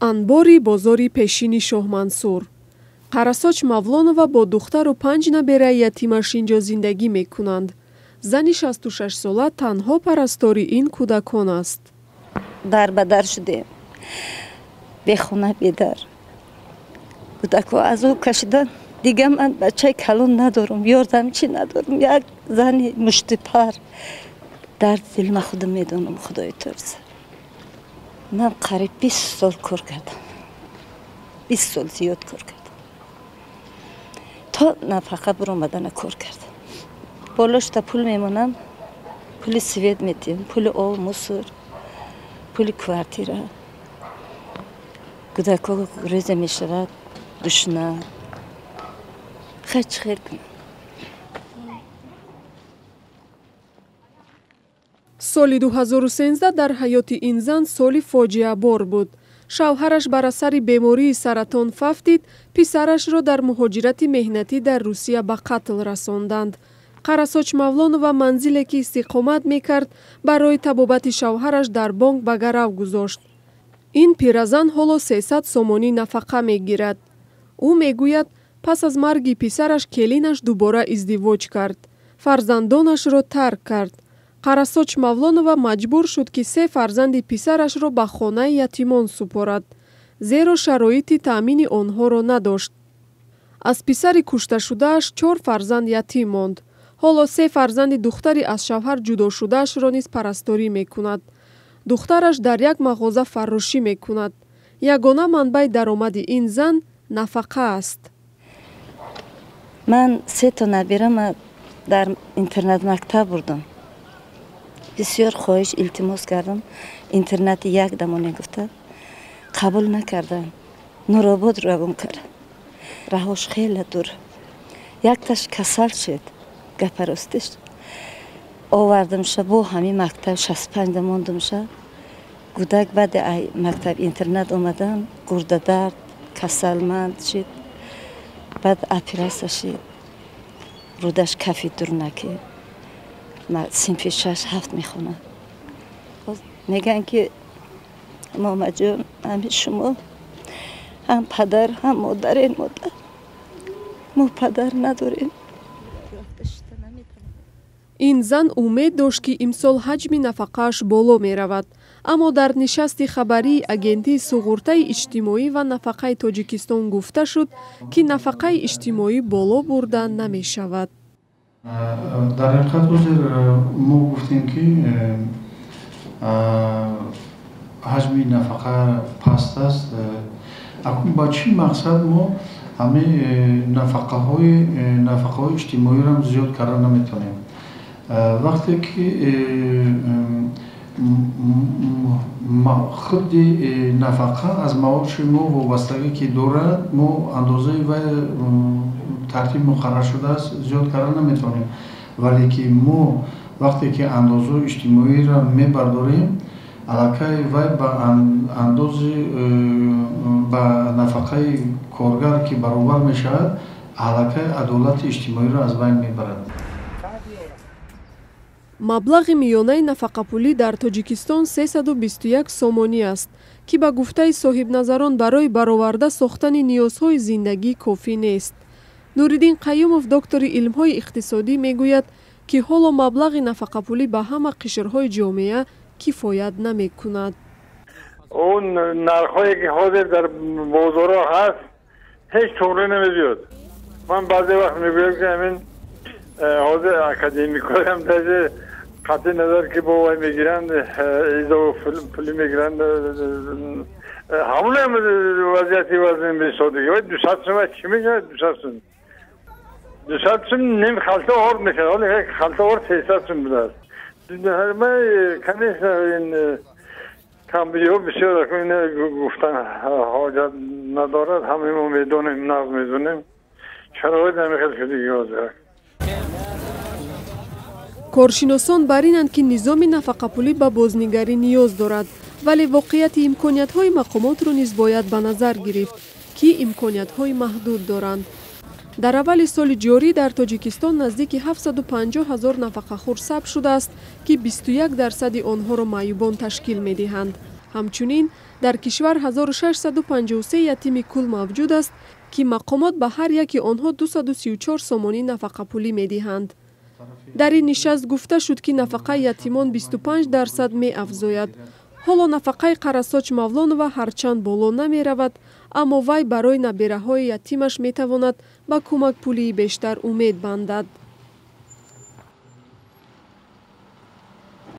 Анбори бозори пешини Шоҳмансур. Қарасоч Мавлонова бо духтару 5 набераи ятимаш инҷо зиндагӣ мекунанд. Зани 66-сола танҳо парастори ин кӯдакон аст. Дар ба дар шудем, бехона, бедар. Кӯдакҳо азоб кашидан. Дига ман бачаи калон надорам, ёрдамчӣ надорам. Як зани муштипар. Дарди дил ман худам медонам, худои турса. Ман қариб 20 сол кор кардам, 20 сол зиёд кор кардам. То нафақа биромадана кор кардам. Болошта пул мемонам, пули свет метиҳам, пули об, мусор, пули квартира. Кӯдакҳо рӯза мешавад, гушна. Хай, чӣ хел кунам? Соли 2013 дар ҳаёти ин зан соли фоҷиабор буд. Шавҳараш бар асари бемории саратон фавтид, писарашро дар муҳоҷирати меҳнатӣ дар Русия ба қатл расонданд. Қарасоч Мавлонова манзиле ки истиқомат мекард, барои табобати шавҳараш дар бонк ба гарав гузошт. Ин пиразан ҳоло 300 сомонӣ нафақа мегирад. Ӯ мегӯяд, пас аз марги писараш келинаш дубора издивоҷ кард. Фарзандонашро тарк кард. Қарасоч Мавлонова маҷбур шуд, ки 3 фарзанди писарашро ба хонаи ятимон супорад, зеро шароити таъмини онҳоро надошт. Аз писари кушташудааш 4 фарзанд ятим монд. Ҳоло 3 фарзанди духтари аз шавҳар ҷудошудаашро низ парасторӣ мекунад. Духтараш дар як мағоза фаррошӣ мекунад. Ягона манбаи даромади ин зан нафақа аст. Ман 3 то набирама дар интернат мактаб бурдам. Бисёр хоҳиш, илтимос кардам, интернати як дамоне гуфта қабул накардам. Нуробод равон кард. Раҳош хеле дур. Якташ касал шуд, гапаростиш. Овардамша бо ҳамин мактаб 65 мондамша. Гудак баъди мактаб интернат омадан, гурдадард, касалманд шуд. Баъд оператсия шуд. Рудаш кафи дур накард. Синфи 6-7 мехонад. Мегӯянд, ки момаҷон, ҳами шумо ҳам падар, ҳам модарен. Модар мо падар надорем. Ин зан умед дошт, ки имсол ҳаҷми нафақааш боло меравад. Аммо дар нишасти хабарии Агентии суғуртаи иҷтимоӣ ва нафақаи Тоҷикистон гуфта шуд, ки нафақаи иҷтимоӣ боло бурда намешавад. Дар ҳақиқат ҳозир мо гуфтем, ки ҳаҷми нафақа паст аст. Акнун ба чӣ мақсад мо ҳамин нафақаҳои иҷтимоиро зиёд карда наметавонем? Вақте ки худи нафақа аз маоши мо вобастагӣ ки дорад, мо андозаи вай тартиб муқаррар шудааст, зиёд карда наметавонем. Вале ки мо вақте ки андозаи иҷтимоиро мебардорем, аллакай вай ба андози ба нафақаи коргар ки баробар мешавад, аллакай адолати иҷтимоиро аз байн мебарад. Маблағи миёнаи нафақапулӣ дар Тоҷикистон 321 сомонӣ аст, ки ба гуфтаи соҳибназарон барои бароварда сохтани ниёзҳои зиндагӣ кофӣ нест. Нуриддин Қаюмов, доктори илмҳои иқтисодӣ, мегӯяд, ки ҳоло маблағи нафақапулӣ ба ҳама қишрҳои ҷомеа кифоят намекунад. Он нархҳое ки ҳозир дар бозорҳо ҳаст, ҳеҷ тоғри намебиёд. Ман баъзе вақт мегӯям, ки ҳамин ҳозир академикҳоям даже қатъи назар ки бо вай мегиранд, изофа пулӣ мегиранд, ҳамонам вазъияти вазн бесодагӣ. Вай 200 сум чӣ мешавад? 200 сум, 200 сум ним халта орд мешавад. Ҳоло як халта орд 300 сум будааст. Конечно, ин камбудиҳо бисёр, ин гуфтан ҳоҷат надорад. Ҳамаи мо медонем, нағз медонем, шароит ҳамин хел шудагӣ ҳозир. Коршиносон бар инанд, ки низоми нафақапулӣ ба бознигарӣ ниёз дорад, вале воқеияти имкониятҳои мақомотро низ бояд ба назар гирифт, ки имкониятҳои маҳдуд доранд. Дар аввали соли ҷорӣ дар Тоҷикистон наздики 750 ҳазор нафақахӯр сабт шудааст, ки 21 дарсади онҳоро маъюбон ташкил медиҳанд. Ҳамчунин дар кишвар 1653 ятими кул мавҷуд аст, ки мақомот ба ҳар яки онҳо 234 сомонӣ нафақапулӣ медиҳанд. Дар ин нишаст гуфта шуд, ки нафақаи ятимон 25% меафзояд. Ҳоло нафақаи Қарасоч Мавлонова ҳарчанд боло намеравад, аммо вай барои набераҳои ятимаш метавонад ба кӯмакпулии бештар умед бандад.